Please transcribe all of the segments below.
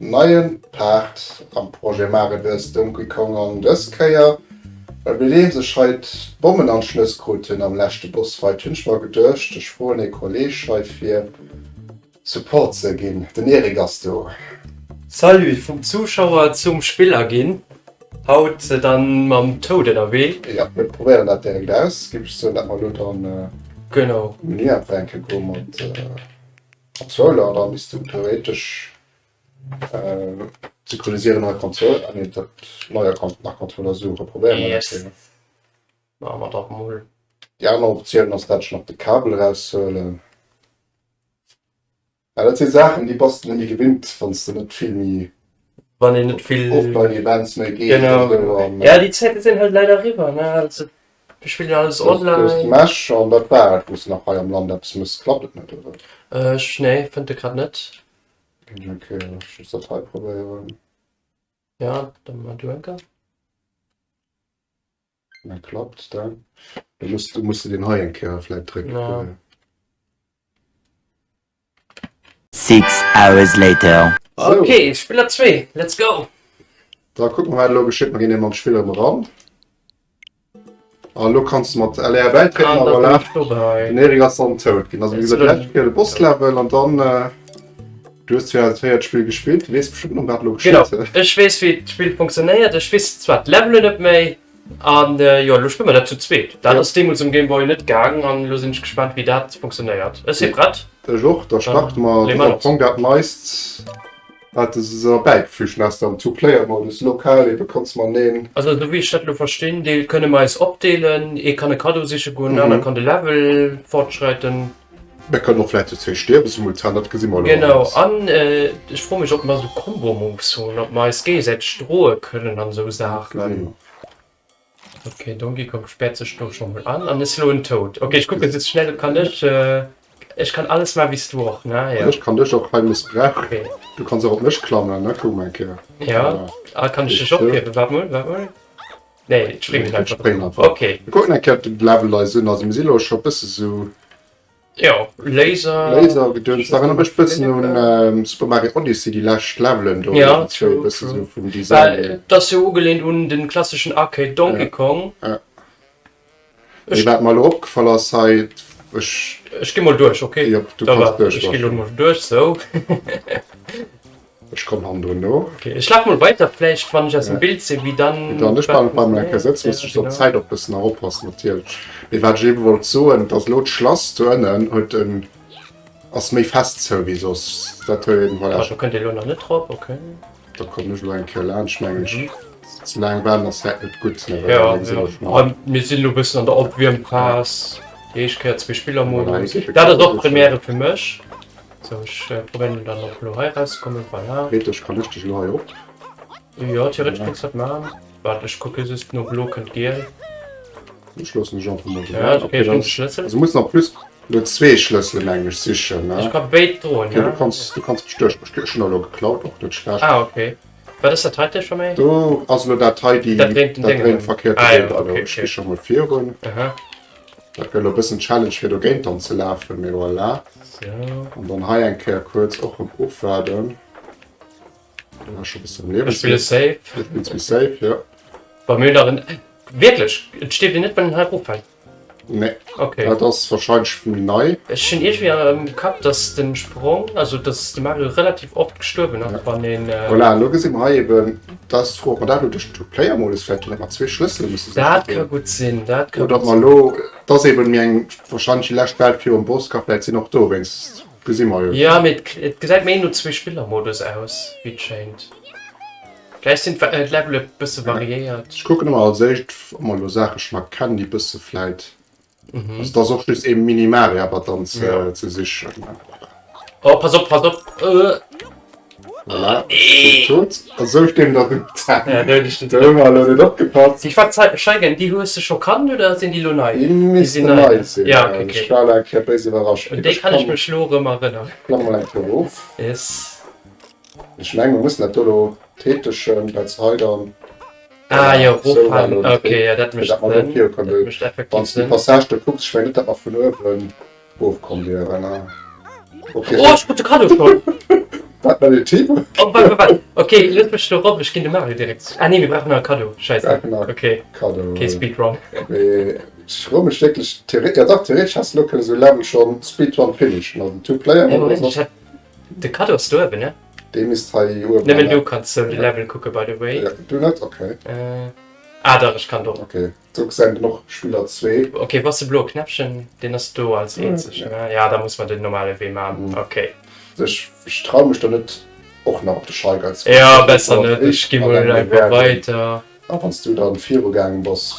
Neien Part am Projet Mario vs Donkey Kong an dës Kéier, well nodeems ech hei d'Bommen an d'Schnëss krut hunn am leschte Bossfight, hunn ech mer geduecht, ech froen ee Kolleg hei fir Support ze ginn. Den Eric ass do. Salut, vum Zuschauer zum Spiller ginn, haut dann mam Toad ënnerwee. Jo, mir probéieren dat direkt aus, géif ech soen, dat mer elo dann Genau. Menü einfach eng Kéier goe mat Controller, da misst du theoretesch synchronisieren nei Console, ah nee, dat neier nach Controller suche, probéiere mer dat Yes. Kéier. Maache mer dat mol. Déi aner Optioun ass dat ech nach de Kabel eraushuelen. Ja, dat si Saachen, déi bass de net méi gewinnt, wann s de net vill méi Wann een net vill Offline-Events méi gees Genau, an esou genau. an. Ja, déi Zäite sinn halt leider eriwwer, ne? Also mir spillen alles Du hues online. d'Mesh an dat war et, wou s de nach hei am Land eppes mëss. Klappt et net, oder? Ech, nee, fënnt e grad net. Okay, ech muss dat hei probéieren. Ja, dann mar du enker. Dat klappt da. Du muss, du musst den hei eng Kéier vläit drécken. Ja. Six hours later. So. Okay, Spiller 2, let's go! Da kucke mer wat elo geschitt. Mer ginn eben an d'Spill erëm eran. A lo kanns du mat LR bäitrieden An a da voilà. bin ich dobäi. Den Erik ass dann tot ginn. Also wéi gesot, lescht Kéier de Boss-Level an dann äh, du hues 2004 d'Spill gespillt, du weess bestëmmt nach wat elo Genau, geschitt. ech weess wéi d'Spill funktionéiert. Ech weess zwar d'Levelen net méi, An jo, elo spille mer dat zu zweet. Dat ass deemools um Game Boy net gaang an elo sinn ech gespaant wéi dat funktionéiert. Ech si prett. Ech och. Da starte mer. Dat ass am Fong dat Neist wat se erbäigefügt hunn aus dem Two-Player-Modus. Lokal ebe konns mateneen. Also esou wéi ech dat elo verstinn, deel kënne mer eis opdeelen. Ee kann e Kaddo siche goen, den aner kann de Level fortschreiten. Mir kënnen och vläicht zu zwee stierwe simultan, dat gesi mer elo Genau, alles. an ech froe mech, ob mer esou Combo-Moves hunn, ob mer eis géigesäiteg droe kënnen an esou Saachen. Ok, Donkey Kong späert sech do scho mol an an ass elo en Toad. Ok, ech kucke just schnell, kann ech, ech kann alles maachen wéi s du och, ne? Jo. Ech kann dech och hei mëssbrauchen. Ok. Du kanns och op mech klammen, ne? Kuck mol eng Kéier. Jo, a kann ech dech ophiewen? Waart mol, waart mol. Nee, et spréngt Et einfach. spréngt einfach. Ok. Mir kucken eng Kéier, ob de Level eis un. Also mir si lo scho e bësse sou. Jo, Laser. Laser Gedöns. Dat erënnert mech bëssen un Super Mario Odyssey, déi lescht Levelen do. Ja, true, true. Bëssen sou vum Design Well hier. et ass jo ugeleent un den klasseschen Arcade Donkey Kong. Ja. Mee wat mer elo opgefall ass hei, ech. Ech gi mol duerch, ok? Jop, du kanns duerch. Ech gi lo mol duerch, sou. Ech kommen hannendrun no. Ok, ech laf mol weiter, vläicht wann ech aus dem Bild sinn, wéi dann. Dann ech bleiwen bei menger Kéier sëtzen, muss ech op d'Zäit och bëssen nach oppassen natierlech. Mee wat ech ebe wollt soen, et ass elo d'Schlass do ënnen huet en, ass méi fest zou wéi soss. Dat huet een, voilà. Ah, do kënnt ee lo nach net drop, ok. Da kommen ech elo eng Kéier laanscht, mengen ech. Ze laang waarden ass vläicht net gutt, ne, well Ja, da gesinn ja. ech nach. Ah, mir sinn elo bëssen an der Opwiermphas. Déi éischt Kéier Voilà, Zwee-Spiller-Modus. hei geet de Dat ass och Kabel Première fir mech. Sou, ech probéieren dann och elo hei rauszekommen, voilà. Theoretesch kann ech dech elo hei op. Jo, theoretesch kéints du dat maachen. Waart, ech kucke just no blo kënnt giel. Ech loossen dech einfach mol Ja, dran. okay, ech hunn de Schlëssel. Also muss nach plus elo zwee Schlëssele mengen ech sichen, ne? Ech ka béid droen, Okay, du ja. kanns, du kanns mech duerch. Ech hunn elo geklaut, och net schlecht. Ah, okay. Wat ass dat heite scho méi? Do ass elo dat hei, déi, Dat dréint den dat Déngen dréint ëm. verkéiert Ah, ja, Bild. Also okay, ech gi okay. scho mol virun. Aha. Dat gëtt elo e bëssen Challenge fir dogéint dann ze lafen, mee voilà. Sou. An dann hei eng Kéier kuerz och erëm ofwaarden. Do war scho e bëssen am Ech spille safe. Du spills méi safe, jo. Wa mir nach en. Wierklech? Et stierft een net, wann een hei eroffält? Nee. Okay. Dat ass wahrscheinlech méi nei. Ech hunn iergendwéi am Kapp, dass den Sprong, also dass de Mario relativ oft gestuerwen ass, wann een. Voilà, elo gesi mer hei eben, dat ass d'Fro, ob mer dat elo duerch den Two-Player-Modus vläicht hunn, datt mer zwee Schlëssele musse siche Dat ka goen. gutt sinn, dat ka Oder gutt ob mer sinn. elo, et ass eben méi eng, wahrscheinlech déi lescht Welt virum Boss ka vläicht sinn, och dowéinst gesi mer jo. Jo, mee et gesäit méi no Zwee-Spiller-Modus aus, wéi et schéint. Vläicht sinn d'Levele bësse variéiert. Ech kucken ëmmer als éischt, ob mer elo Saache scho nach kennen, déi bësse vläit. Also et ass och just ee Mini-Mario awer dann ze sichen. Oh, pass op, pass op! Voilà, tot. Esou stinn der den Zänn. Ja, do hunn ech den Do hu mer elo net opgepasst. Déi schwaarz Scheigen, déi hues de scho kannt oder sinn déi elo nei? Déi missten nei sinn. Ja, okay, okay. Ech war elo eng Kéier béis iwwerrascht. Un déi kann ech mech elo erëm erënneren. Klamm mol eng Kéier erof. Yes. Ech mengen, mer mussen dat do elo tätegen, dat se hei dann. Ah jo, eroffalen, ok, jo dat mécht Sënn, dat mécht effektiv Wann s de déi Sënn. Passage do kucks, ech mengen net, datt mer vun uewen erofkomm wieren. Ok. Oh, ech krut de Kaddo schonn! Wat war den Thema? Oh, warte, warte. Okay, looss mech do rop, ech ginn de Mario direkt. Ah nee, mir brauchen nach e Cadeau. Scheisse. Okay. Cadeau. Okay, Speedrun. Mee ech froe mech wierklech, theore ja dach, theoretesch häss de lo kënne sou Level schonn Speedrun finishen, also Two-Player Nee, Moment, ech hat de Cadeau ass do uewen, ne? Dee misst hei uewen. Nëmmen du kanns sou de Level kucke, by the way. Ja, du net? Okay. Äh, ah dach, ech kann do. Okay. Do gesäit een och Spiller 2. Ok, wou ass de bloe Knäppchen? Deen ass do als eenzegen, ne? Ja, da muss mer den normale Wee man. Ok. Ech trau mech do net och nach op de Shy Guy ze Ja, besser net. Ech gi mol einfach weiter. A wann s du dann viru gaangen bass,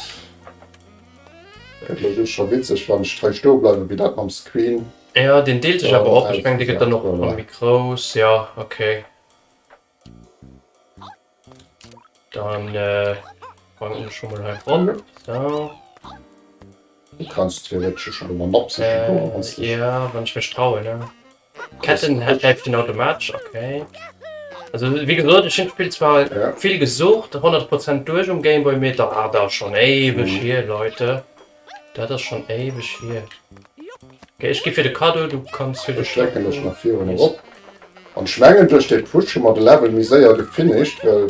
gëtt elo just scho witzeg, wann ech hei stoe bleiwen, wéi dat mam Screen. Ja, deen deelt sech awer op. Ech mengen, dee gëtt dann och erëm méi grouss. Ja, ok. Dann äh, fangen ech schon mal hei ran. So. Du kannst theoretisch schon mal Nops äh, Ja, wann ich mich traue, ne? Ketten greift den automatisch, okay. Also wie gesagt, ich Spiel zwar ja. viel gesucht, 100% durch um Gameboy mit, da ah, da schon ewig mhm. hier, Leute. Dat ass schon éiweg hier. Okay, ech gi fir de Cadeau, du kanns fir de Ech drécken dech nach virun erop. An ech mengen duerch dee Push hu mer de Level méi séier gefinished, well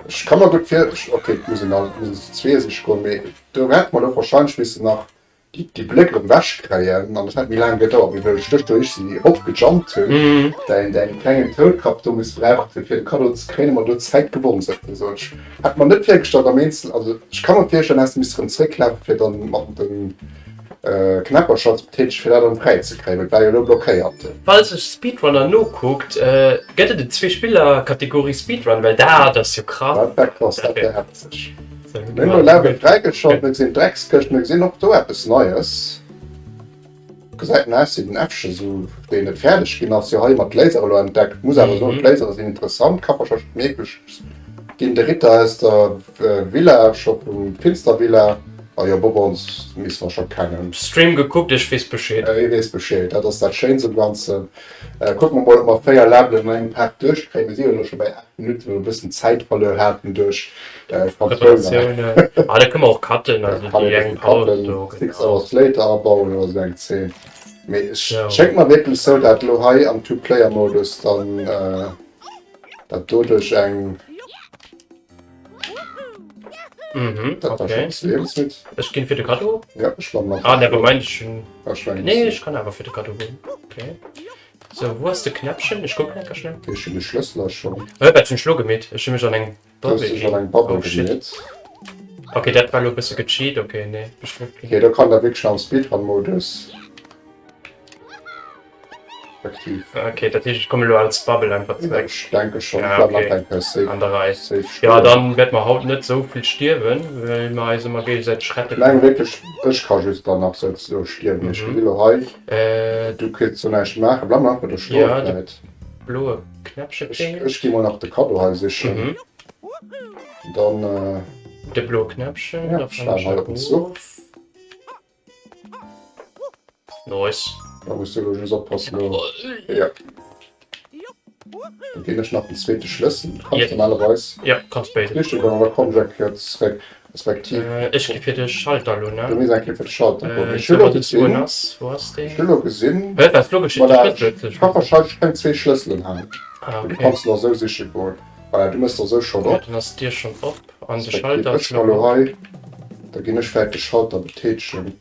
ech ka mer gutt vir, okay et muss een alt, et muss een zu zwee sich goen, mee do hätt mer lo wahrscheinlech missen nach déi déi Bléck erëm wech kréien an dat hätt méi laang gedauert, mee well ech dech doduerch si erop gejumpt hunn, däin däin klengen Toadkapp do missbraucht hunn fir de Cadeau ze kréien, hu mer do Zäit gewonn souzesoen. Ech Hätt mer net virgestallt am Eenzel, also ech ka mer virstellen häss de misste rem zrécklafen fir dann mat den Knäppercher ze betätegen fir dat erem fräi ze kréien, well et war jo elo blockéiert. Falls ech Speedrunner nokuckt, gëtt et en Zweespiller-Kategorie Speedrun? Well dat ass jo krass. Dat wär krass, dat wär hefteg. Mir hunn elo Level fräigeschalt, mir gesinn d'Dreckskëscht, mir gesinn och do eppes Neies. Gesäit en aus wéi den Äffchen, sou wéi en net fäerdeg ginn ass. Jo hei mat Laser elo entdeckt. Muss awer soen, d'Lasere sinn interessant. Ka warscheinlech mierklech ginn. De Ritter aus der Villa scho vum Finstervilla. A jo Bobons misst mer scho kennen. Stream gekuckt, ech weess Bescheed. Ee weess Bescheed, dat ass dat Schéinst um Ganzen. Kucke mer mol, ob mer 4 Levelen an engem Pak duerchkréien. Mir si jo elo scho bei 8 Minutten, wou mer e bëssen Zäit verluer haten duerch Preparatiounen. Ah, da kënne mer och cutten, also déi eng Paus do, genau. Six Hours Later abauen oder esou eng Zeen. Mee et schéngt mer wierklech esou, dat elo hei am Two-Player-Modus dann dat doduerch eng. Mhm, Dat war okay. schon Lebensmittel. Ech ginn fir de Cadeau. Ja, ech war nach. Ah, never mind, ech hunn. Ech war Nee, ech kann awer fir de Cadeau goen. Okay. So, wou ass de Knäppchen? Ech kucken enker schnell. Ech hunn de Schlëssel schon. Hä, wat hunn ech lo gemeet? Ech hunn mech an eng Du hast Bubble dich an eng Bubble Oh shit. gemeet. Okay, dat war lo e bësse gecheat. Okay, nee, bestrooft ginn. Okay, do kann der wierklech am Speedrun-Modus. Aktiv. Okay, dat heescht, ech komme lo als Bubble einfach zeréck. Ech denke schon. Ja, okay. Safe, An der Rei. safe Ja, dann wäerte mer haut net sou vill stierwen, well mer eis ëmmer géigesäiteg rette Ich meng wierklech, ech ka just dann nach sou sou stierwen. Ech ginn elo hei. Äh, Du kriss do näischt maachen. Bleib nach bei der stoe Ja, de vläit. bloe Knäppche Ech, kréien. ech gi mol nach de Cadeau hei sichen. Mhm. Dann, äh, De bloe Knäppchen, Ja, da ech fannen war ech hei dat op den Zuch. of. Nice. Da muss du just oppassen. Lo. Ja. Dann ginn ech nach den zweete Schlëssel. Du kannst Ja. normalerweis. Ja, kannst béides. Richtig, dann da komm ech eng Kéier zeréck. Respektiv. Äh, ech gi fir de Schalter lo, Du ne? misst eng Kéier fir de Schalter goen. Äh, Ech hu lo wou gesinn. ass, wou ass Ech deen? hu lo gesinn. Hä, wat lo geschitt? Voilà, De Schlëssel. ech ka wahrscheinlech keng zwee Schlësselen halen. Ah, Du okay. kanns nach esou siche goen. Voilà, du mëss der esou schonn Ja, op. dann ass d'Dier schonn op an de Respektiv Schalter ass ech lo ka lo op. hei. Da ginn ech vläit de Schalter betätegen.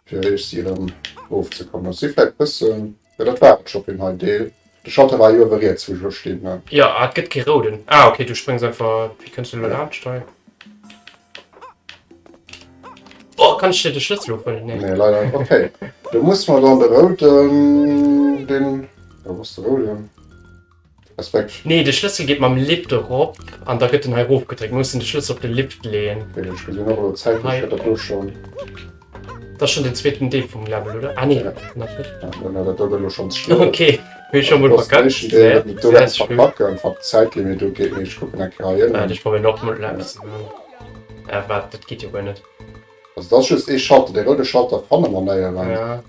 Fir eréischt si erëm erofzekommen. Ass si vläit bëssen, jo dat war et scho fir den hei Deel. De Schalter war jo uewe riets wou ech elo stinn ne? Jo, ah et gëtt kee rouden. Ah ok, du spréngs einfach, wéi kënns du elo laanscht hei? Oh, kann ech dir de Schlëssel ofhuelen? Nee. Nee leider net. Ok, do musse mer dann de rouden, deen, jo wou ass de rouden? Respekt. Nee, de Schlëssel geet mam Lift erop an da gëtt en hei erofgedréckt. Mir mussen de Schlëssel op de Lift leeën. Okay, ech gesinn och elo zäitlech gëtt dat do schonn. Dat ass schonn den zweeten Deel vum Level, oder? Ah nee, Ja. nach net. Ja, dann hat dat do elo schonn ze schwiereg. Okay, mir hu scho mol Das verkackt. éischten Deel Sehr, gëtt et do sehr wäert schön. verpacken, wat d'Zäitlimit ugeet, mee ech kucken eng Kéier hei Waart, ënnen. ech probéieren och mol eppes ze maachen. Äh, waart, dat geet jo guer net. Also dat ass just ee Schalter, dee roude Schalter fanne mer néierens. Ja.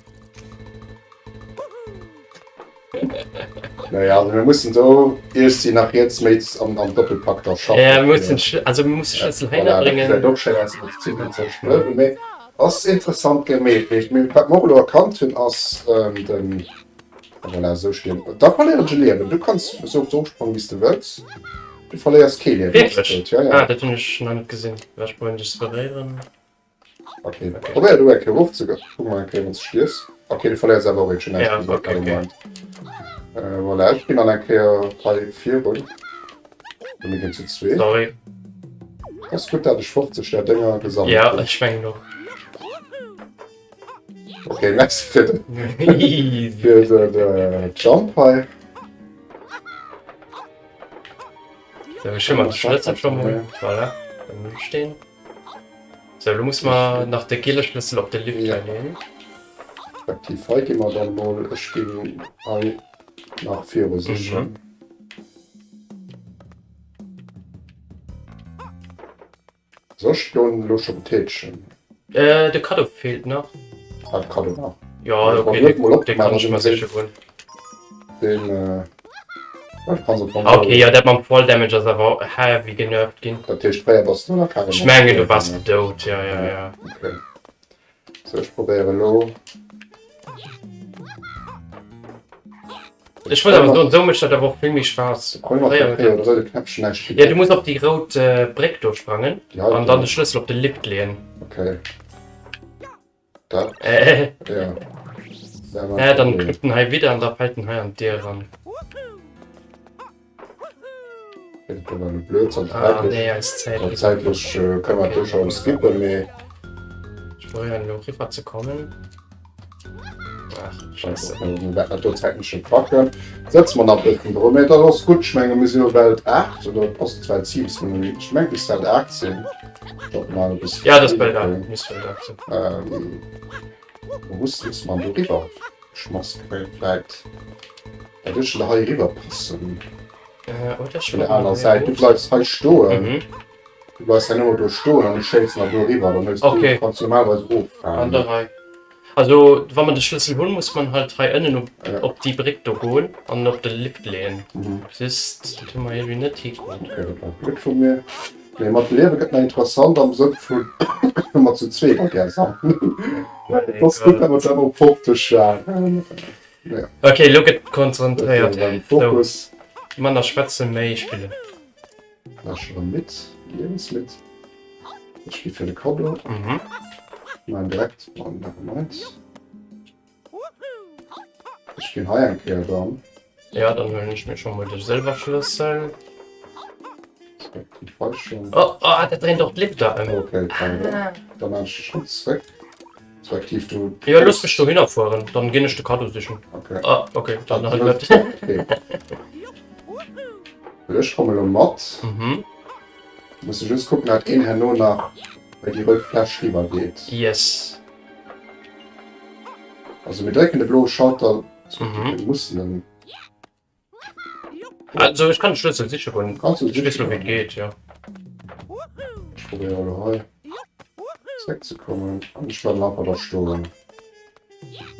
Naja, also mir mussen do iech si nach riets méi am, am Doppelpack da schaffen. Ja, wir mussen, also wir mussen Schlëssel ja, voilà, bringen. Voilà, och schéin aus dem zersplëwen, mee ass interessant gemeet. Mee wat mer och elo erkannt hunn ass ähm, den. Voilà, esou stinn. Da verléieren ech e Liewen. Du kanns esou oft eropsprangen, wéi s de wëlls. Du verléiers kee Liewen. Wierklech? Ja, ja. Ah, dat hunn ech nach net gesinn. Ech probéieren dech ze beréieren. Ok, probéier du eng Kéier erofzegoen. Kucke mer eng Kéier, wann s de stierfs. Ok, du verléiers awer och eent. Ech hunn näischt Ja, gesot ok, grad am ok. Moment. Voilà, ech ginn dann eng Kéier hei virun. Mir ginn zu zwee. Sorry. Ass gutt, dat ech 50 där Dénger gesammelt Ja, hunn. ech mengen och. Ok, merci fir de, fir de, de Jump hei. So, ech hu mer de Schlëssel scho mol. Voilà, dann hunn ech deen. So, lo muss mer nach de giele Schlëssel op de Lift Ja. hei leeën. Respektiv hei gi mer dann mol, ech ginn hei nach viru sichen. Mhm. Soll ech do elo scho betätegen? Äh, de Cadeau feelt nach. Ah, de Cadeau nach. Ja, Ja, okay, wann du mol den, den opgemaach kann hast, ich mal dann sicher goen. Den, äh, ja, du kanns am Fong Okay, ja, dat mam Fall Damage ass awer heavy genervt ginn. Dat heescht, fréier bass du nach keng Ech mengen, du waars dout, ja, ja, ja. Okay. So, ech probéiere lo. Ech wollt awer soen, esou mécht dat awer och vill méi Spaass. Ja, du muss op déi rout Bréck do sprangen an dann de Schlëssel op de Lift leeën. Okay. Dat. Äh. Ja. Ja, dann knuppt en hei widder an da fält en hei an d'Dier eran. Blöd, sonst ah, nee, eis Zäit. Zäitlech äh, kënne mer duerchaus skippen, mee. Ech probéieren elo riwwer ze kommen. Ach, Scheiße. Mir wäerten dat do zäitlech net packen. Setze mer nach e bëssen dru, mee dat ass gutt. Ech menge mir si jo Welt 8 oder ass et Welt 7? Ech meng bis Welt 8 sinn. Ja, dat ass Welt 8, misst Welt 8 sinn. Ähm, wo muss man do riwwer? Schmass kréien vläit dat ech hei riwwer passen. Vun der aner Säit. Du bleifs hei stoen. Mhm. Du bleifs hei nëmme do stoen an ech schéissen der do eriwwer. Dann hues du Okay. kanns du normalerweis An offaangen. der Rei. Also wa mer de Schlëssel hunn, muss man halt hei ënnen op, Ja. op déi Bréck do goen an op de Lift leeën. Mhm. Just, dat hu mer iergendwéi net hikritt. Okay, dat war blöd vu mir. Mee mat Liewe gëtt nach interessant am Sënn vun wa mer zu zwee da gär sammelen. Et ass gutt, wa mer dann op 50 waren. Ja. Ok, elo gëtt konzentréiert. Fokus. So, manner schwätzen, méi spillen. Ech erëm midd, liewensmidd. Ech gi fir de Cadeau. Mhm. Mein direkt an nevermind. Ech ginn hei eng Kéier dann. Ja, dann huelen ech mir scho mol de Sëlwerschlëssel. Oh, oh, dat dréint och d'Lifter ëm. Okay, ah. Dann maan ech de Schrëtt zréck. Respektiv du. Jo, looss mech dohinner fueren, dann ginn ech de Kaddo sichen. Okay. Ah, okay, dann halt net. Okay. Ech komme lo mat. Mhm. Muss just kucken, dat een herno nach bei déi rout Fläsch riwwer geet. Yes. Also mir drécken de bloe Schalter, Mhm. mir mussen en. Also ech kann de Schlëssel siche goen. Kannst du Ech weess siche lo wéi et goen? geet, jo. Ech probéiere lo hei zréckzekommen an ech bleiwen einfach da stoen.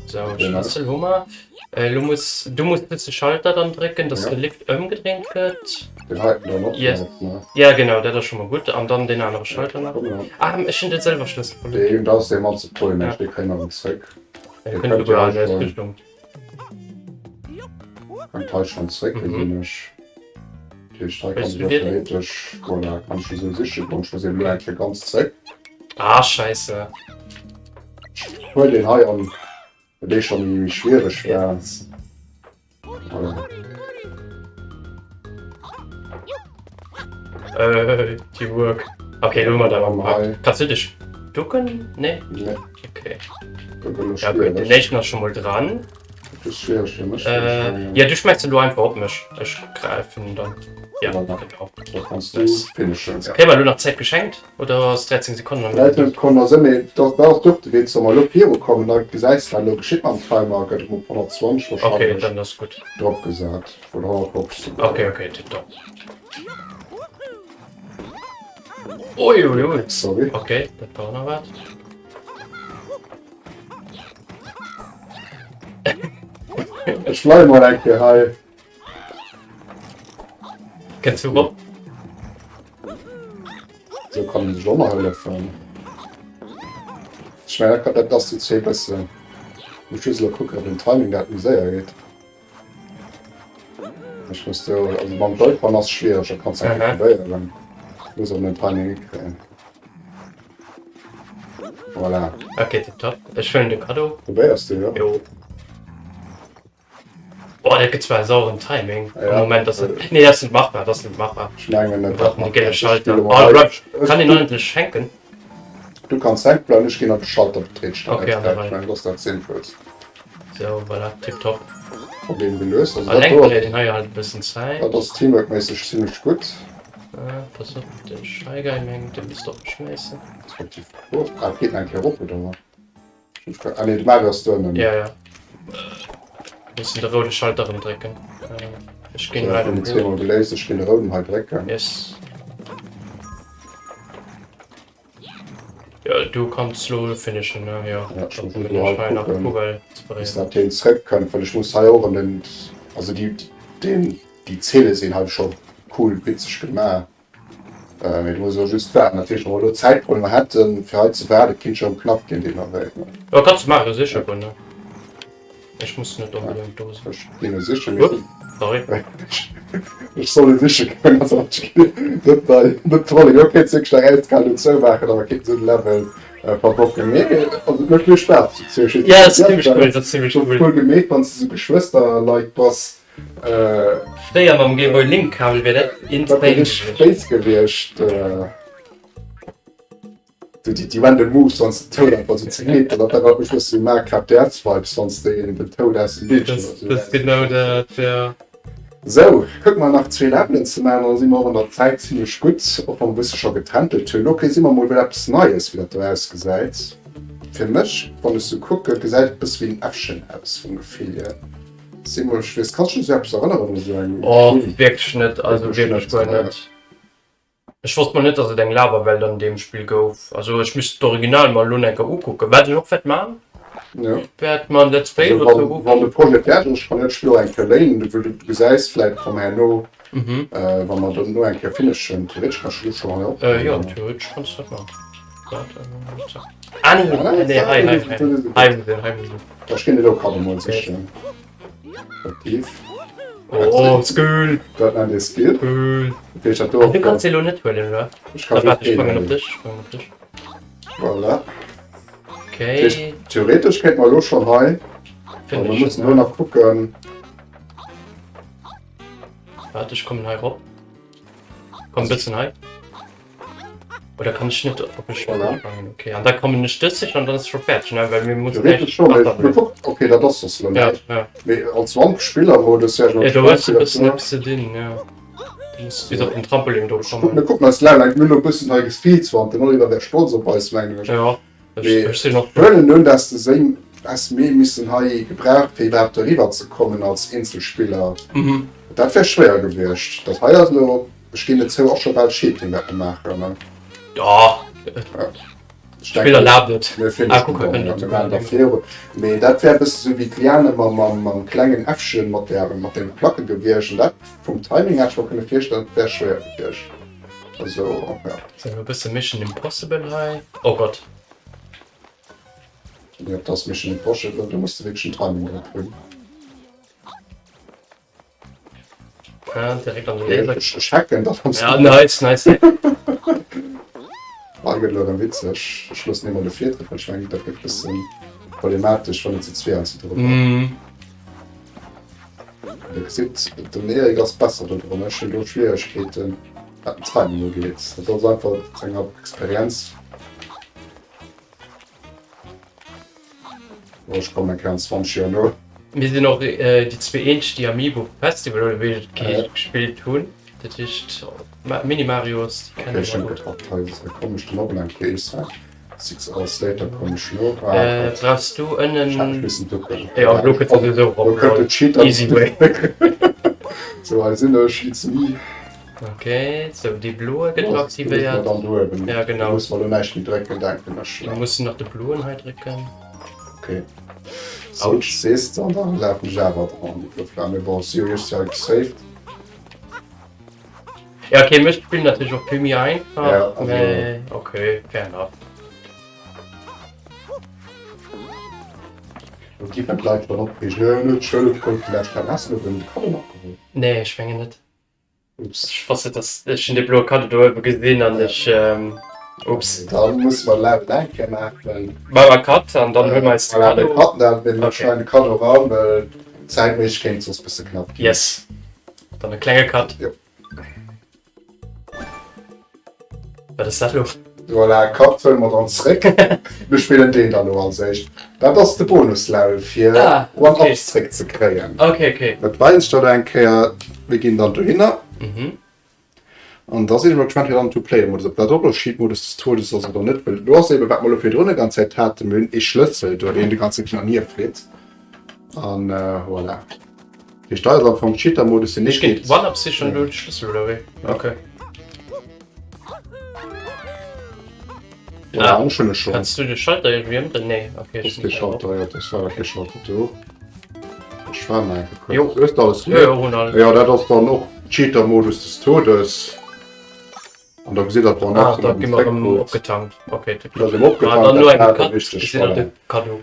Sou, Schlëssel hu mer. Elo muss, du muss dëse Schalter dann drécken, dass Ja. de Lift ëmgedréint gëtt. Den heiten dann och Yes. nach, ne? Ja genau, dat ass scho mol gutt. An dann deen anere Schalter nach. Komm dann. Ah, ech hunn den Sëlwerschlëssel verluer. Deen, dat ass dee mat ze Problem, Ja. dee kréie mer erëm zréck. Dee Dee kënnt kënnt souguer jo an eis schon. Richtung. Kënnt hei schonn zréck, Mhm. gesinn ech. Dat heescht, hei Wëlls kann du ech dir den? theoretesch, voilà, kann ech esou siche goen. Ech muss eben elo eng Kéier ganz zréck. Ah, scheisse. Huel deen hei an, well dee scho méi schwiereg war. Voilà. Äh, Teamwork. Okay, elo hu mer dat Dann gepackt. hei. Kanns du dech ducken? Nee? Nee. Okay. Dat gëtt elo Ja, gutt, den schwiereg. éischten ass scho mol dran. Dat ass schwiereg fir mech. Äh, ja, du schmäiss elo einfach op mech. Ech gräifen dann. Ja, Voilà. genau. Da kanns du Nice. finishen. Kréie mer elo nach Zäit geschenkt? Oder ass 13 Sekonnen am 13 Sekonnen ass ëm, mee dat ass och de Witz, wa mer elo virukommen, da gesäis de wat elo geschitt mam Timer, gëtt erëm op 120 Okay, warscheinlech dann ass gutt. drop gesat oder 150 souguer. Okay, okay, tipptopp. Ui, ui, ui. Sorry. Okay, dat war och nach wat. Ech bleiwe mol eng Kéier hei. Kënns du rop? Sou kann een sech och nach hëllefen. Ech mengen dat dat ass zu zwee bëssen. Muss just elo kucken op den Timing dat méi séier geet. Ech muss do, also mam Joycon ass schwiereg, dat kanns du eng Kéier probéieren. Muss och den Timing hikréien. Voilà. Okay, tipptopp. Ech huelen de Cadeau. Probéiers du, jo? Jo. Boah, dat gëtt zwar e saueren Timing. Ja. Moment, das ist, nee, das ist nicht machbar, das ist nicht machbar. Ech mengen net. Wir brauchen de gele Schalter. Oh, bleib, kann een eigentlech schenken? Du kanns hänke bleiwen, ech ginn op de Schalter betréitschen. Okay, an der Rei. Ech mengen, dat ass dat Sinnvollst. So, voilà, tipptopp. Problem gelöst. Also dat Alleng do, verléiert een hei halt e bëssen Zäit. dat ass teamworkméisseg zimmlech gutt. Ah, pass op, de Shy Guy mengt, de misst opschméissen. Respektiv, oh, ah, et geet nach eng Kéier erop, oder wat? Ah nee, de Mario ass do ënnen. Ja, ja. Mussen de roude Schalter erëm drécken. Ech ginn hei den zweemol geléist, ech ginn de rouden hei drécken. Yes. Ja, du kanns lo finishen, ne? Ja, ja ech muss lo hei kucken, bis dat heen zréckkënnt, well ech muss hei och an den, also déi, den, déi Zeele sinn hei scho cool witzeg gemaach. Mee du muss elo just waarden. Dat heescht, wa mer elo Zäitproblemer hätten, fir hei ze waarden, kinnt scho knapp ginn, deen Awéi. Jo, kanns de maachen, siche goen, ne? Ech muss net onbedéngt do sinn. Ech ginn e sichen, mee. Ups, sorry. Ech soll e siche goen, also ech ginn net bei, net trollen. Jo, kéints wierklech nach eiskal do zoumaachen, a mer kéinten esou de Level verbocken. Mee also et mécht mir Spaass, ze Ja, dat ass zimmlech cool, dat ass zimmlech cool. Cool gemeet, wann s de esou Geschwëster-like bass. Fréier mam Game Boy Link Kabel wär dat insane gewiescht. Béis gewiescht. Du déi déi random Moves wann s de Toad einfach sou zerleet, dat erënnert mech bëssen u Minecraft DS Vibes wann s de den Toad aus dem Bildschirm oder sou. Dat ass genau dat, jo. Sou, kucke mer nach zwee Levelen ze maachen, dann si mer och an der Zäit zimlech gutt, och wa mer e bësse scho getrentelt hunn. Ok, si mer mol wëll eppes Neies wéi dat do ausgesäit. Fir mech, wann ech sou kucke, gesäit et bësse wéi en Äffchen aus vum Gefill hier. Simon, ech weess, kanns du dech eppes erënneren u sou eng Oh, wierklech net, also wierklech guer net. Ech wosst mol net, dass et eng Lavawelt an deem Spill gouf. Also ech misst d'Original mer elo enker ukucken, wat ech och wäert man. Jo. Wäert mer en Let's Play Also dozou wann, wann de Projet fäerdeg ass, ech kann jo d'Spill och eng Kéier léinen, du, du gesäis vläit komm herno, äh, wa mer dann elo eng Kéier finishen, theoretesch kann ech elo scho hei op. Äh, jo, theoretesch kanns du dat man. Waart, zack. Ah nee, nee, hei, hei, hei, hei muss een, hei muss een. Ech ginn elo grad emol sichen. Aktiv. Oh, Skill! Dat nennt ee Skill. Skill. Dat heescht, dat do. Du kanns se elo net huelen, oder? Ech kann just een huelen. Ech sprangen op dech, ech sprangen op dech. Voilà. Okay. Dat heescht, theoretesch kéint mer elo schonn hei. Finde Mir ich. mussen elo nach kucken. Warte, ech kommen hei rop. Komm bëssen hei. Oder kann ech net op ech Voilà. Okay, an da kommen ech dës sicher an dann ass scho fäerdeg, ne? Well mir mussen Theoretesch schon, mee mir kucken. Okay, dat ass soss elo Ja, näischt. ja. Mee als One-Spiller-Modus wär ech Ja, do hues du e bëssen eppes ze dinn, ja. Du muss bis op den Trampolin do Mir kommen. kucken eis laang, mir hunn elo e bëssen hei gespeedrunnt. Den Oliver wär stolz op eis, mengen ech. Ja, ech, Mee ech sinn och. Huelen un, dass de seng häss méi missen hei gebraucht, fir iwwerhaapt eriwwer ze kommen als Eenzelspiller. Mhm. Dat wär schwéier gewiescht. Dat hei ass elo, ech ginn et zou, och scho bal Cheating, wat mer maachen, ne? Ja, Ech d'Spill denken, erlaabt et. mir Ah, finishen kuck, hei dann, kënnt ja, et mir souguer maachen da an deem. viru. Mee dat wär e bësse sou wéi d'Liane mam, mam, mam klengen Äffchen mat där, mat deene Placke gewiescht. An dat vum Timing hätt ech mer kënne virstellen, dat wär schwéier gewiescht. Also, ja. Sinn elo e bësse Mission Impossible hei. Oh Gott. Jo, dat ass Mission Impossible, do muss de wierklech den Timing drop hunn. Ah, direkt an de Laser. Ech, ech hacken dat am Ja, nice, nice hack. Hei gëtt elo erëm witzeg. Ech loossen emol de Virtritt, well ech mengen, dat gëtt bëssen problematesch, wann et zu zwee an zu drëtt ass. Mm. Dir gesitt, den Eric ass besser do dran. Ech hunn do Schwieregkeeten, wat den Timing ugeet. Dat ass einfach senger Experienz. Oh, ech kommen eng Kéier an 20 Joer no. Mir sinn och déi zwee eenzeg déi Amiibo Festival oder wéi et heescht gespillt hunn. Dat heescht Mini Marios déi kennen Okay, ech hunn mer gutt. gedacht, hei hei komm ech dann och eng Kéier eech sagen. Six Hours Later komm ech no. Ah, Äh, brauchs du ech hätt mech ënnen. missen ducken. Jo, elo kënns du souwisou Lo erop. kënnt de Cheater. Easy way. Sou, hei sinn ech, it's me. Ok, sou déi bloe gëtt elo aktivéiert. Dann do eben. Ja, genau. Do muss mer elo näischt méi drécken, denken ech. Mir mussen nach de bloen hei drécken. Ok. Sou, sees de, an da lafen ech awer dran an déi blo Flam. Mee bon, si hu iech ja gesaved. Ja, ok, mécht d'Spill natierlech och vill méi einfach. Ja, also. Mee ok, fair enough. Do gi mer d'Leit schonn opreegen, Hë, huet d'Schoul krut déi lescht Kéier Has de den Kaddo nach geholl? Nee, ech mengen net. Ups. Ech wosst net, dass ech hunn dee bloe Kaddo do uewe gesinn an ech, ups. Dann musse mer Level eng Kéier maachen. Maache mer Cut an dann huele mer eis de Voilà, de Kaddo. Cut, dann mir Okay. schneiden de Kaddo eran, well zäitméisseg kéint et soss bësse knapp ginn. Yes. Dann e klenge Cut. Jo. Wat ass dat lo? Voilà, Cut huele mer dann zréck. Mir spillen deen dann elo als éischt. Dat ass de Bonus-Level fir Ah, okay. One-Ups zréck ze kréien. Okay, okay. Dat weisen ech der elo eng Kéier. Mir ginn dann dohinner. Mhm. An da sinn ech mol gespannt, wéi dann Two-Player-Modus, ob dat och elo Cheat-Modus des Todes ass oder net. Well do ass eben, wat mer elo virdrun déi ganz Zäit haten, mir hunn ee Schlëssel do, deen de ganze Zäit hin an hier flitt. An voilà. Déi Steier ass am Fong Cheater-Modus, deen Ech géint One-Ups si schon do de Schlüssel oder wéi? Okay. Ja, ah, schon schon. Kannst du de Schalter irgendwie ëmdréinen? Nee, okay. Das ist der Schalter, ja, das war der Schalter do. Ich war mal Jo. Du hast alles Ja, ja, hun alles. Ja, dat ass dann och Cheater-Modus des Todes. An da gesitt der Ah, da gi mer erëm opgetankt. Okay, Da si mer opgetankt, Ah, dann dat elo eng war Cut, wichteg, gesitt der voilà. de Kaddo.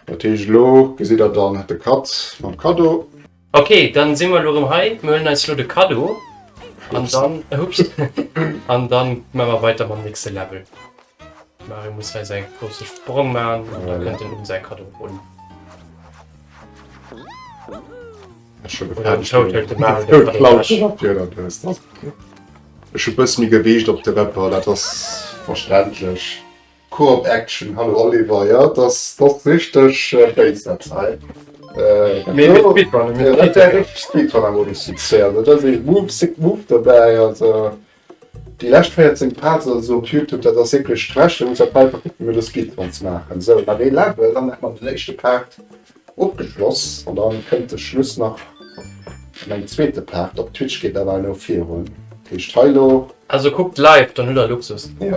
Dat heescht elo gesitt der dann de Cut mam Kaddo. Okay, dann si mer elo erëm hei. Mir huelen eis elo de Kaddo an dann, hups, an dann maache mer weider mam nächste Level. Mario muss hei säi grousse Sprong maachen an da kënnt en un säi Kaddo erun. Oder den Toad huet de Mario de Kaddo ewech. Ech hu bësse méi Gewiicht op de Rëpper, dat ass verständlech. Coop Action, hallo Oliver, jo dat ass dat ass richteg béis dat hei. Mee mir speedrunnen, mir Dat wär richteg Speedrunner-Modus Succès, also dat ass ee Move, sick Move dobäi, also déi lescht 14 Parts oder sou op Youtube, dat ass wierklech Trash, da muss dat einfach kucken fir de Speedrun ze maachen. Sou, nach ee Level, dann hätt mer den éischte Part Ofgeschloss an dann kënnt de Schluss nach an engem zweete Part. Op Twitch geet dat awer elo virun. Dat heescht hei elo. Also kuckt live, dann hutt der Luxus. Jo,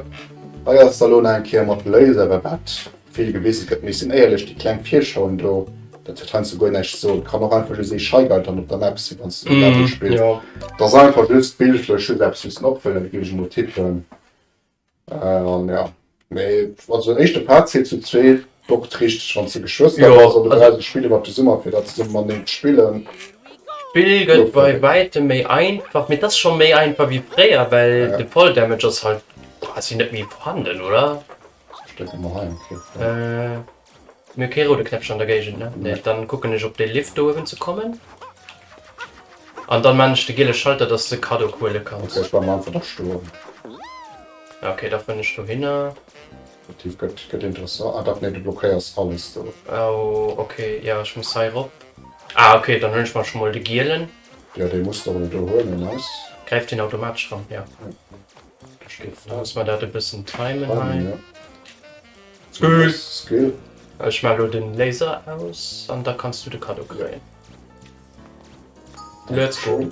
hei ass da elo nach eng Kéier mat Laser, well wat vill gewise gëtt. Mee ech sinn éierlech, déi kleng Virschauen do, dat huet heiansdo guer näischt ze soen. Kann och einfach just ee Shy Guy dann op der Map sinn, wann s de esou e Level spills. Et ass einfach just bildlech just eppes mussen opfëllen, géif ech emol tippen. An ja, mee also den éischte Part zielt zu zweet bockt richteg, wann s de Geschwëster Jo, bass an du also brauchs e Spill iwwer de Summer fir dat zesummen mateneen ze spillen. D'Spill gëtt bei wäitem méi einfach, mee et ass scho méi einfach wéi fréier, well Ja. de Fall Damage ass halt quasi net méi vorhanden, oder? Ech drécken mol hei eng Kéier drop. Mir hu kee roude Knäppchen an der Géigend, ne? Nee, dann kucken ech op dee Lift do uewen ze kommen. An dann maan ech de giele Schalter, dass de Kaddo huele kanns. Okay, ech bleiwen einfach da stoen. Okay, da fënn ech dohinner. Effektiv, gëtt, gëtt interessant. Ah dach, nee, du blockéiers alles do. Oh, okay, ja, ech muss hei rop. Ah, okay, dann huelen ech mer scho mol de gielen. Jo, dee muss de och elo do huelen, nice. Gräift deen automatesch ran? Ja. Do steet Da muss mer dat e bëssen timen Timen, hei. ja. Skill. Ech maan lo den Laser aus an da kanns du de Cadeau kréien. Let's go.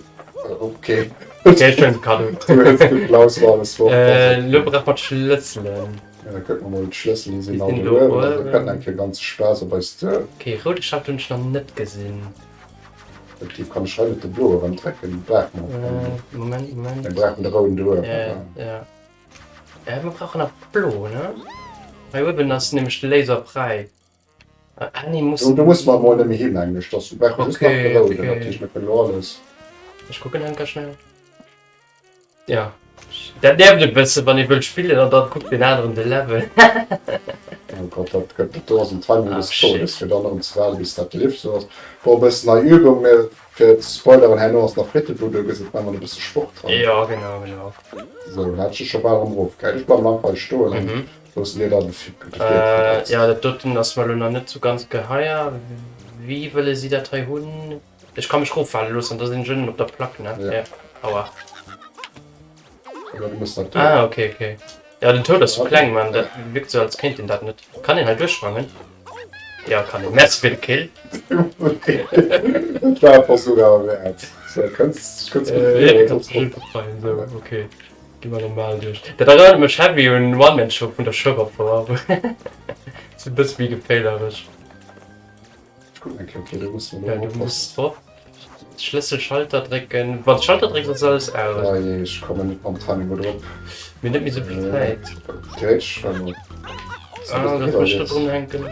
Okay. Okay, ech huelen de Cadeau. Du hues gutt Laus war alles fort. Äh, lo brauch mer d'Schlësselen. Ja, da kucke mer mol d'Schlëssel, déi sinn Déi all sinn do do uewen. Also uewen. kënnt eng Kéier ganze Spaass op eis duer. Okay, roude Schalter hunn ech nach net gesinn. Effektiv kann ech hei net de bloe erëm drécken, brauche mer Äh, Moment, Moment. Mir brauchen de rouden do uewen. Ja, ja. Äh, mer brauchen nach blo, ne? Hei uewen ass nämlech de Laser fräi. Ah, nee, muss. Do, do muss mer emol net méi hin, mengen ech. Dass du brauche just nach de Okay, rouden. okay. Dat heescht, mir kënnen elo alles. Ech kucken eng Kéier schnell. Ja. Dat nervt e bësse, wann ee wëllt spillen an dann kuckt deen aneren de Level. Oh Gott, dat gëtt, dat do ass en Timing Ah, des shit. Todes, fir dann erëm ze waarden, bis dat gelift sou ass. Bon, e bëssen nei Übung, mä fir ze spoileren, herno ass nach Frittebud, do gëtt et nach emol e bësse Sport dran. Ja, genau, genau. Sou, hat ech scho bal erëm erofgehäit. Ech bleiwen einfach hei stoen an Mhm. loossen dir dann de Virtritt. Äh, ja, dat doten ass mer elo nach net sou ganz geheier. Wéi wëlle si dat hei hunn? Ech ka mech roffale loossen, da sinn ech ënnen op der Plack, ne? Ja. Ja. Aua. Oder du muss dat do. Ah, okay, okay. Ja, den Toad ass sou kleng, man. Dat wierkt sou, als kéint en dat net. Kann een hei duerchsprangen? Ja, kann een. Merci fir de Kill. Dat war e Versuch awer wäert. So, kënns, kënns gutt Äh, vir, kannst du befreien, so, okay. Gi mer normal duerch. Dat erënnert mech heavy un One-Man-Show vun der Schueberfouer. Sou e bësse méi geféilerech. Ech kucken eng Kéier, okay, do muss mer Ja, elo du muss oppassen. drop. Schlëssel Schalter drécken. Wann s Schalter drécks ass alles aus. Oh jee, ech kommen net mam Timing gutt erop. Mir hunn net méi sou vill Zäit. Theoretesch, well mer. Ah, lass mech do drun hänken.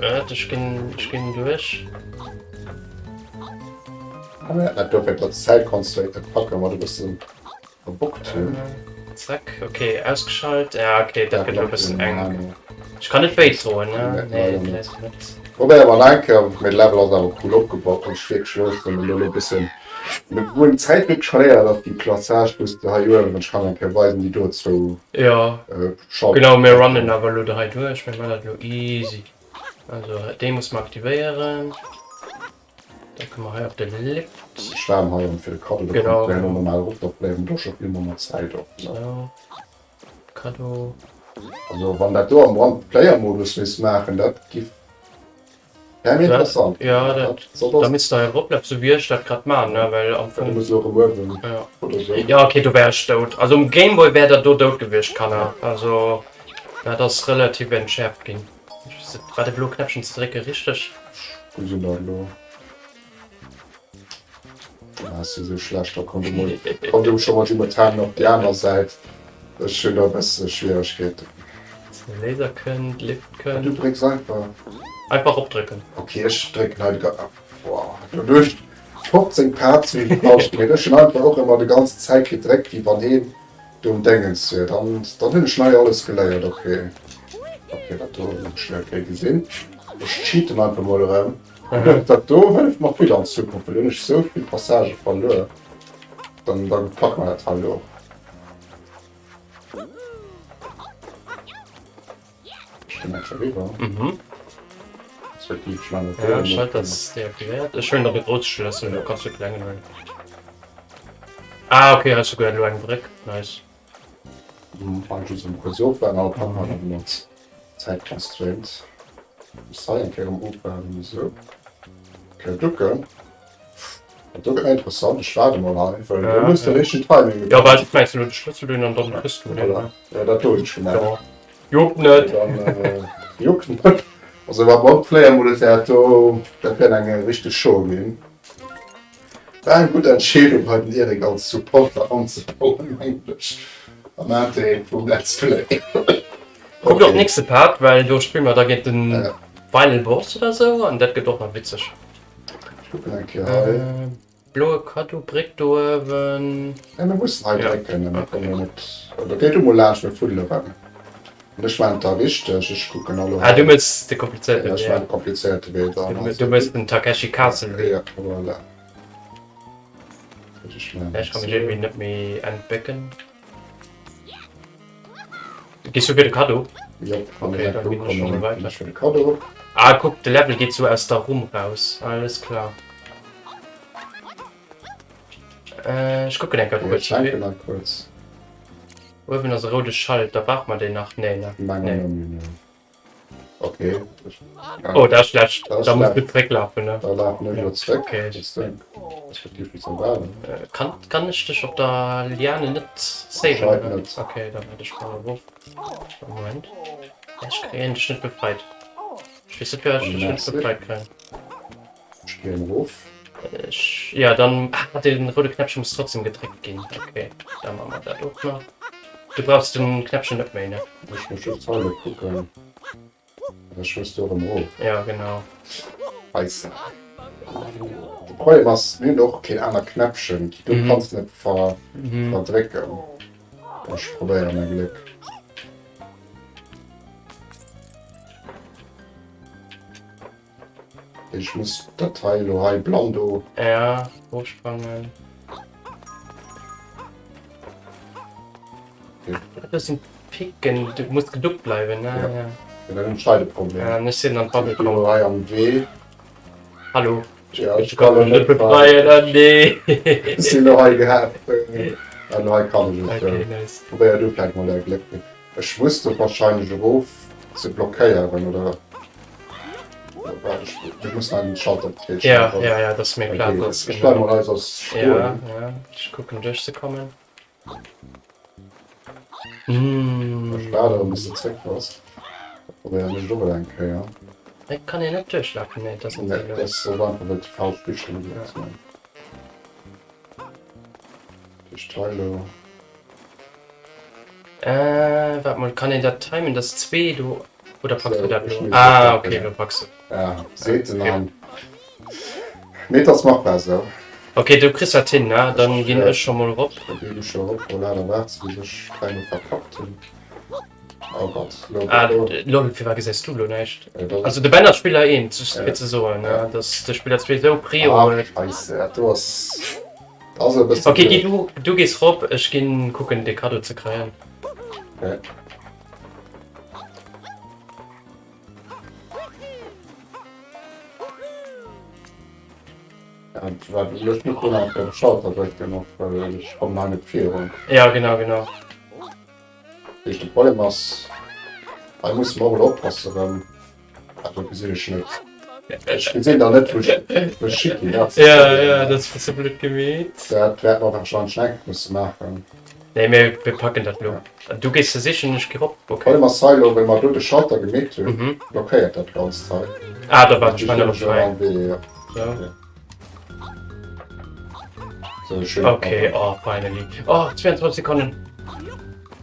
Waart, ech ginn, ech ginn duerch. Ah, mir hätten dat do fir dat Zäitconstraint net packen, wat e bëssen verbockt hunn. Zack, okay, ausgeschalt. Ja, okay, dat gëtt elo e bëssen enk. Ech kann net béid droen, ne? Nee, leider net. Probéier mol eng Kéier, mee de Level ass awer cool opgebaut, muss ech wierklech elo soen. Elo e bëssen, mir hunn d'Zäit wierklech verléiert ass déi Klassage wou s de hei uewen, ech kann eng Kéier weisen, déi do zwou Jo, Schalter. genau, mir runnen awer elo do hei duerch, mir man dat elo easy. Also dee muss mer aktivéieren, da komme mer hei op de Lift. Ech waarden hei erëm fir de Cadeau, da Genau, kommt herno genau. normal erop, da verléieren mer do scho vill manner Zäit och, ne? Sou. Cadeau. Also wann dat do am One-Player-Modus misst maachen, dat giff wär méi interessant. Ja, dat, da misst der eroplafen, sou wéi ech dat grad man, ne, well am Fong. Du muss elo erëm uewen ja. oder sou. Ja, okay, do wär ech dout. Also um Gameboy wär der do dout gewiescht, Kanner. Also dat ass relativ entschärft ginn. War de blo Knäppchen ze drécke richteg? Ech gesinn dat elo. Ah, si sou schlecht, da kommt emol, kommt du scho mat simultan op déi aner Säit. Ech hunn do e bësse Schwieregkeeten. De Laser kënnt, Lift kënnt. Du drécks einfach. Einfach opdrécken. Ok, ech drécken hei de Ga. Boah, do duerch 15 Parts hunn ech falsch gedréckt. Ech hunn einfach och ëmmer de ganze Zäit gedréckt, wéi wann heen do um Déngens wier. Dann, dann hunn ech nei alles geléiert. Ok, ok, dat do hunn ech schnell kéi gesinn. Ech cheaten einfach mol erëm. Dat do hëlleft mer vill an Zukunft, well do hunn ech sou vill Passagë verluer. Dann, dann packe mer dat hei elo. Ech ginn eng Kéier eriwwer. Mhm. Respektiv, ech maachen dat do Ja, elo. Schalter ass deaktivéiert. Ech huelen der de grousse Schlëssel, do kanns du klengen huelen. Ah, okay, hei ass souguer elo eng Bréck. Nice. Hei just erëm kuerz ofwaarden, awer packe mer dat mat Zäitconstraint. Muss hei eng Kéier erëm ofwaarden, esou. Kéier ducken. Dat do gëtt nach interessant, ech waarde mol hei, well do muss de richtegen Timing. Jo, well ech mengs elo de Schlëssel hunn an dann kriss du den. Voilà, ja dat do hunn ech gemaach. Jo, juckt net. Dann juckt net. Also wa Multiplayer-Modus wär dat do, dat wär eng richteg Show ginn. War eng gutt Entscheedung hei den Eric als Supporter anzebauen mengen ech am Intérêt vum Let's Play. Kuckt och nächste Part, well do spille mer da géint den Final Boss oder sou an dat gëtt och nach witzeg. Ech kucken eng Kéier hei. Bloe Kaddo, Bréck do uewen. Ja mir mussen hei drécken, mir kommen net. Oder géi du mol laanscht, mir fuddele rëm. An ech maachen et da richteg, ech kucken elo Ah, du mëss de komplizéierte Wee. Ja, ech maachen de komplizéierte Wee dann. Du mëss den Takeshi Castle Wee. Ja, voilà. Ech maachen Ech ka mech iergendwéi net méi entbécken. Gees du fir de Kaddo? Jop, wann Okay, ech dann do ginn ech schon kommen, mal ginn weiter. ech fir de Kaddo. Ah, kuck, de Level geet sou aus der Rumm raus. Alles klar. Äh, ech kucken eng Kéier Ech kuerz. schenken nach kuerz. Uewen ass e roude Schalter, brauche mer deen nach? Nee, ne? Mengen Nee. net méi, nee. Okay. Ja. Oh, dat ass schlecht. Dat ass Da muss du schlecht. zrécklafen, ne? Da lafen ech elo zréck. Okay. Weess de, respektiv muss erwaarden. Äh, kann, kann ech dech op der Liane net saven? Anscheinend oder? net. Okay, da waart ech mal erof. Moment. Ech kréien dech net befreit. Ech weess net, firwat ech dech net befreit kréien. Ech ginn erof. Ech, ja, dann, ah, den roude Knäppchen muss trotzdem gedréckt ginn. Okay, da maache mer dat och nach. Du brauchs den Knäppchen net méi, ne? Ech muss just hei elo kucken. Ech muss do erëm erof. Ja, genau. Scheisse. De Problem ass, mir hunn och keen aner Knäppchen. Déi do kanns de net ver, verdrécken. Ech probéiere mäi Gléck. Ech muss dat hei elo hei blann do. Ja, hochsprangen. Das sind Picken, du musst geduckt bleiben, ne? Ja. Ja. Ja, dat entscheide Problem. Ja, ech sinn an d'Bubble Ich bin komm. hei am Wee. Hallo. Ja, Ich kann mech net befreien, ah nee. Ech sinn elo hei gehaakt. Ah, elo hei kann ech et. Okay, nice. Probéier du vläicht mol däi Gléck. Ech muss do wahrscheinlech erof ze blockéieren, oder? Du muss nach den Schalter op Ja, ja, ja, das ist mir klar. Okay, Das ech bleif mol hei soss stoen. Ja, ja, ech kucken duerchzekommen. Mm. Ech waarde erëm bis de zréck bass. Da probéieren ech et och elo eng Kéier. Et kann een net duerchlafen, nee, dat ass net Nee, dat ass einfach well de falsch Bildschirm benotzt. Duerch d'Teilo. Äh, waart mol, kann een dat timen, dass zwee do. Oder packs du dat elo? Ah, okay, elo packs du. Ja, seet den an. Mee et ass machbar esou. Okay, du kriss dat hin, ne? Dann ginn ech scho mol erop. Da ginn ech scho erop. Voilà, da waarts de bis ech dräimol verpackt hunn. Oh Gott, lo. Ah, lol, firwat gesäis du lo näischt? Also de Ben ass Spiller 1, just fir ze soen, ne? Dass de Spiller 2 esou Prio huet. Ah, scheisse, dat do ass. Dat ass e bësse. Okay, gi du, du gees rop, ech ginn kucken de Kaddo ze kréien. Okay. Ja genau genau. De Problem ass hei muss mer och elo oppassen rëm. Also gesinn ech net. Ech gesinn da net wou ech schi ginn. Ja ja dat ass bësse blöd gemeet. Dat wäerte mer warscheinlech nach eng Kéier musse maachen. Nee mir packen dat elo. Du gees se sichen, ech gi rop. Okay. Problem ass hei elo, well mer do de Schalter gemeet hunn, mhm. blockéiert dat Ganzt hei. Ah, da war ech nach frei. Ja. Ja. So, schön. Okay, oh, finally. Oh, 22 Sekunden.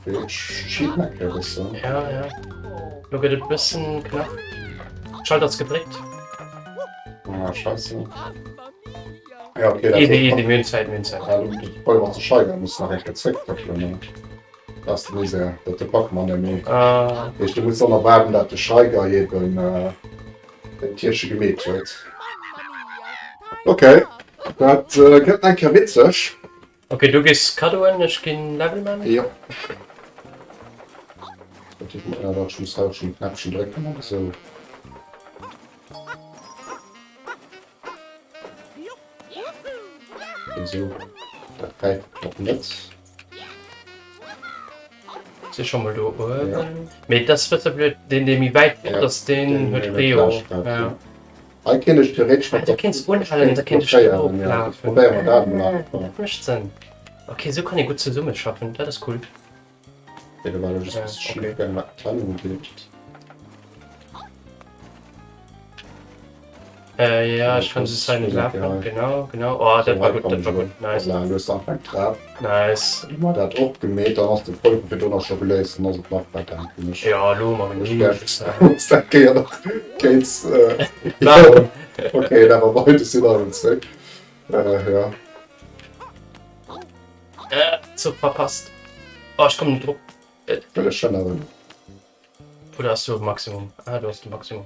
Ich schieb mal ein bisschen. Ja, ja. Lo gëtt et bëssen knapp. Schalter ass gedréckt. Ah, scheiße. Ja, okay, easy, easy, mir hunn Zäit, mir hunn Zäit. Ja, du Problem ass de Scheiger muss nach eng Kéier zrécktrëppelen. Dat ass de Misär, dat de packe mer net méi. Ah. Heescht, du muss dann nach waarden, dat de Shy Guy eben den Tierche gemeet huet. Okay, dat gëtt eng Kéier witzeg. Okay, du gees Kaddoen, ech ginn Level man. Jo. Ech muss hei och schon Knäppchen drécken oder sou. Esou, dat gräift klappt net. Si scho mol do uewen. Ja. Mee dat ass bësse blöd, deen dee méi wäit fort ass, deen huet Prio. Ja. Hei kéint ech theoretesch mat der. Da kéints unhalen, da kéint ech blockéieren, ja. Dat probéiere mer dat mol einfach. Dat mécht Sënn. Okay, esou kann ee gutt zesummeschaffen, dat ass cool. Okay, do war elo just e bësse schif gaangen, wat den Timing ugeet. Äh, ja, ich kann se net lafen. Genau, genau. Oh, dat war gut, dat war gut. Nice. Voilà, du hues anfängt Trap. Nice. Hu mer dat och gemeet, dann ass de Problem fir do nach scho geléist, dann ass et machbar, denken ech. Ja, elo hu mer genuch Zäit. Dat Kéier nach kéints. Okay, dat war beides sinn allen zréck. Äh, ja. Äh, Zuch verpasst. Oh, ech kommen net drop. Wëll ech schënneren. Oder hast du Maximum? Ah, du hast de Maximum.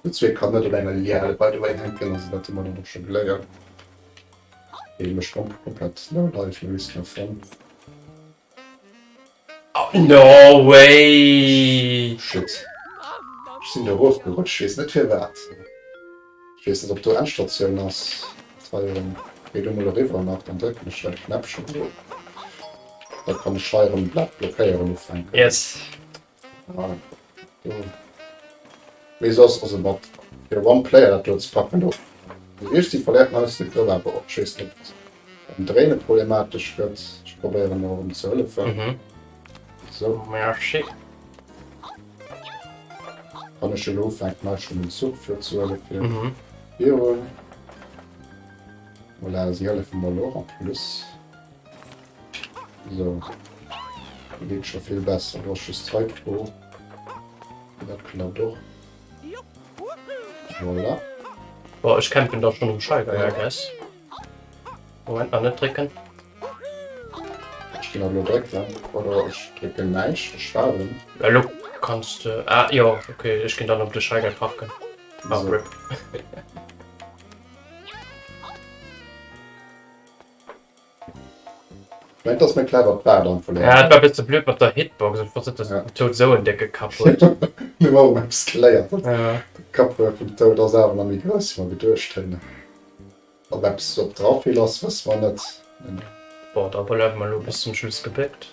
De Zwee kann net op enger Liane by the way hänken, also dat hu mer dann och scho geléiert. Dee mécht komplett no life Louis Lafont. Oh, no way! Shit. Ech sinn do erofgerutscht, weess net firwat. Ech weess net op do Endstatioun ass. Hei geet do mol eriwwer nach, dann drécken ech dat Knäppchen do. Da kann ech hei erëm dat blockéieren ufänken. Yes. Ah, do. Mee soss, also mat fir One Player dat do ze packen do. Riicht si verléiert den Eis net do awer och. Ech weess net beim Dréine problematesch gëtt. Ech probéieren och erëm ze hëllefen. Mhm. Sou. Merci. Kann ech elo ufänken hei schonn den Zuch virzehuelen fir Mhm. virun. Voilà, si hëllefe mer elo och en plus. Sou. Do geet scho vill besser. Do ass just hei d'Fro. Dat klappt och. Voilà. Boah, ech campen da schonn um Scheiber, I guess. Moment, nach net drécken. Ech ginn elo drécken oder ech drécken näischt, ech waarden. Elo kanns de, ah jo, okay, ech ginn dann op de Shy Guy parken. Ah, rip. Mengt dass méi clever d'Waart an verléiert. Ja, et war bësse blöd mat der Hitbox, ech wosst net dass den Toad sou en décke Kapp huet. Mir hu och eppes geléiert, Ja. de Kapp vum Toad ass awer nach méi grouss wéi mer geduecht hunn. Ob eppes op dra vill ass, wësse mer net. Bon, da bleiwe mer elo bis zum Schluss gebéckt.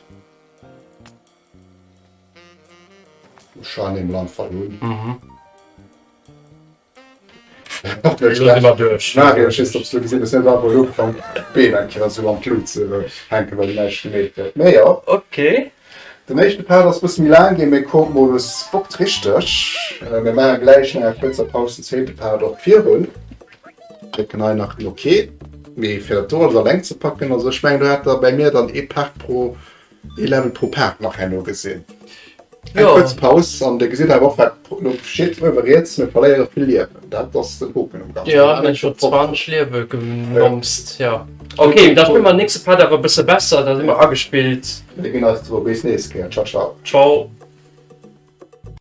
Ech halen emol einfach un. Mhm. Elo si mer duerch. Mario, ech weess net, ob s du gesinn hues, hien huet einfach elo ugefaangen, d'Been eng Kéier esou an d'Lut ze hänken, well en näischt gemeet huet. Mee jo. Okay. Den éischte Part ass bësse méi laang ginn, mee Code-Modus bockt richteg. Mir maache gläich no enger kuerzer Paus den zweete Part och virun. Drécken hei nach den Ok. Mee fir dat do alles alleng ze packen, also ech mengen do hat der bäi mir dann ee Part pro, ee Level pro Part nach herno gesinn. Eng kuerz Paus an Dir gesitt awer och wat lo geschitt. Uewe riets, mir verléiere vill Liewen. Dat ass den Hoken um Ganzen. Jo, mir hunn scho 20 Liewe genomst, jo. Ok, da spille mer nächste Part awer e bësse besser, da si mer agespillt. Mir ginn eis zwou bis nächst Kéier. Ciao, ciao. Ciao.